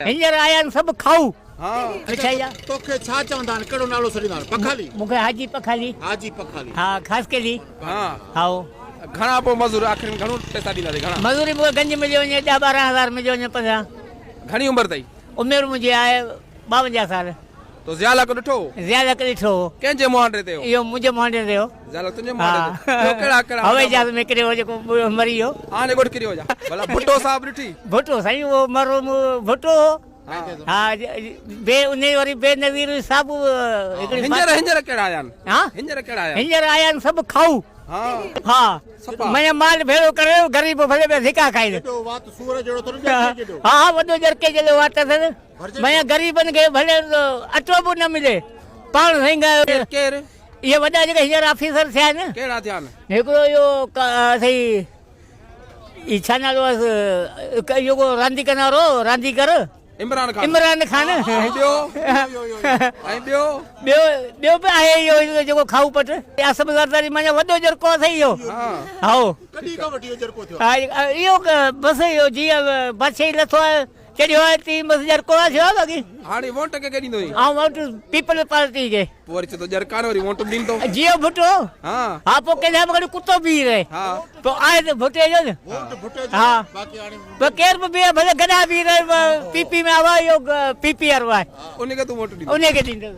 هينئر آيا آهن سڀ کائو ها مٺائي جا. توکي ڇا چوندا آهن ڪهڙو نالو سڏيندا آهن پکالي. مون کي حاجي پکالي. حاجي پکالي. ها خاصخيلي. ها هائو. گهڻا پوء مزوري آخر ۾ گهڻو پئسا ڏينداسين گهڻا. مزوري مون کي گنج ملي وڃي ڏهه 12 هزار ملي وڃي 15. گهڻي عمر اٿئي. عمر منهنجي آهي 52 سال. تو ضياء الحق ڏٺو هو؟ ضياء الحق ڏٺو هو. ڪنهن جي مهانڊي تي هو؟ اهو منهنجي مهانڊي تي هو. ضياء الحق تنهنجي مهانڊي تي. ٻيو ڪهڙا ڪهڙا هوائي جهاز ۾ ڪريو هو جيڪو مري ويو. آن جي ڳوٺ ڪريو جا. ڀلا ڀٽو صاحب ڏٺي؟ ڀٽو سائين اهو مرحوم ڀٽو هو. ها بي انهي وري بي نظير صاحب هڪڙي هينئر هينئر ڪهڙا آيا آهن؟ ها هينئر ڪهڙا آيا آهن؟ هينئر آيا آهن سڀ کائو. ها ها مڃ مال ڀيڙو ڪري غريب ڀلي پيا ڌڪا کائين. ايڏو وات سوئر جهڙو اٿن ڄرڪي جيڏو. ها ها وڏو ڄرڪي جيڏو وات اٿن. ميان غريبن کي ڀلي اٽو به نه ملي پاڻ سائين ڪير ڪير؟ اهي وڏا جيڪي هينئر آفيسر ٿيا آهن. ڪهڙا ٿيا آهن؟ هڪڙو اهو سائين هي ڇا نالو آهيس اهو ڪو رانديڪن وارو رانديگر عمران خان. عمران خان. ۽ ٻيو ۽ ٻيو ٻيو ٻيو به آهي اهو جيڪو کائو پٽ آصف زرداري معنيٰ وڏو ڄرڪو اٿئي اهو. هائو. ڪڏهن کان وٺي اهو ڄرڪو ٿيو آهي؟ اهو بس اهو جيئن بادشاهي لٿو آهي چڙهيو آهي تيئن بس ڄرڪو آهي ٿيو آهي باقي. هاڻي ووٽ ڪنهن کي ڏيندو آهين؟ آئون ووٽ پيپلز پارٽي کي. پوء وري چئي ٿو ڄرڪا نه وري ووٽ به ڏيندو. جيئو ڀٽو. ها. ها پوء ڪنهن جا به کڻي ڪتو بيهي رهي. ها. پوء آهي ته ڀٽي جو نه. ووٽ ڀٽي جو ها. باقي هاڻي. پوء ڪير به بيهي ڀلي گڏا بيهي رهي پي پي ۾ آيو اهو پي پي وارو آهي. ان کي تون ووٽ ڏيندو. ان کي ڏيندس.